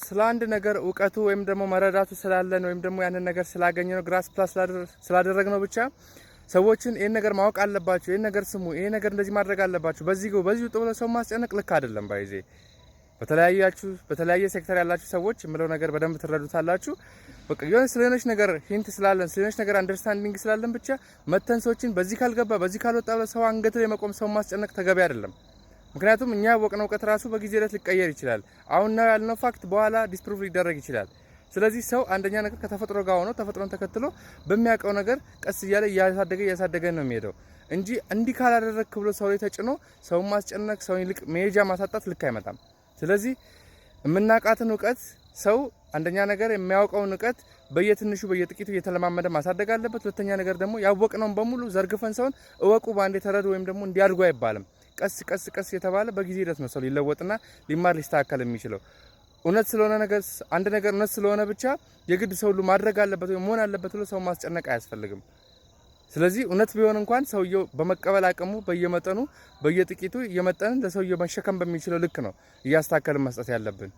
ስለ አንድ ነገር እውቀቱ ወይም ደግሞ መረዳቱ ስላለን ወይም ደግሞ ያንን ነገር ስላገኘነው፣ grasp ስላደረግነው ብቻ ሰዎችን ይህን ነገር ማወቅ አለባቸው፣ ይህን ነገር ስሙ፣ ይሄ ነገር እንደዚህ ማድረግ አለባቸው፣ በዚህ ግቡ፣ በዚህ ውጡ ብሎ ሰው ማስጨነቅ ልክ አይደለም። By the way፣ በተለያየ ሴክተር ያላችሁ ሰዎች የምለው ነገር በደንብ ትረዱታላችሁ። በቃ የሆነ ስለሆነች ነገር hint ስላለን፣ ስለሆነች ነገር understanding ስላለን ብቻ መተን ሰዎችን በዚህ ካልገባ፣ በዚህ ካልወጣ ብሎ ሰው አንገት ላይ መቆም፣ ሰው ማስጨነቅ ተገቢ አይደለም። ምክንያቱም እኛ ያወቅነው እውቀት ራሱ በጊዜ ሂደት ሊቀየር ይችላል። አሁን ነው ያልነው fact በኋላ disprove ሊደረግ ይችላል። ስለዚህ ሰው አንደኛ ነገር ከተፈጥሮ ጋር ሆኖ ተፈጥሮን ተከትሎ በሚያውቀው ነገር ቀስ እያለ እያሳደገ እያሳደገ ነው የሚሄደው እንጂ እንዲህ ካላደረግክ ብሎ ሰው ላይ ተጭኖ ሰውን ማስጨነቅ፣ ሰውን ይልቅ መሄጃ ማሳጣት ልክ አይመጣም። ስለዚህ የምናውቃትን እውቀት፣ ሰው አንደኛ ነገር የሚያውቀውን እውቀት በየትንሹ በየጥቂቱ እየተለማመደ ማሳደግ አለበት። ሁለተኛ ነገር ደግሞ ያወቅነውን በሙሉ ዘርግፈን ሰውን እወቁ፣ በአንዴ ተረዱ ወይም ደግሞ እንዲያድጉ አይባልም። ቀስ ቀስ ቀስ የተባለ በጊዜ ሂደት ነው ሰው ሊለወጥና ሊማር ሊስተካከል የሚችለው። እውነት ስለሆነ ነገር፣ አንድ ነገር እውነት ስለሆነ ብቻ የግድ ሰው ሁሉ ማድረግ አለበት ወይም መሆን አለበት ብሎ ሰው ማስጨነቅ አያስፈልግም። ስለዚህ እውነት ቢሆን እንኳን ሰውየው በመቀበል አቅሙ በየመጠኑ በየጥቂቱ እየመጠንን ለሰውየው መሸከም በሚችለው ልክ ነው እያስተካከልን መስጠት ያለብን።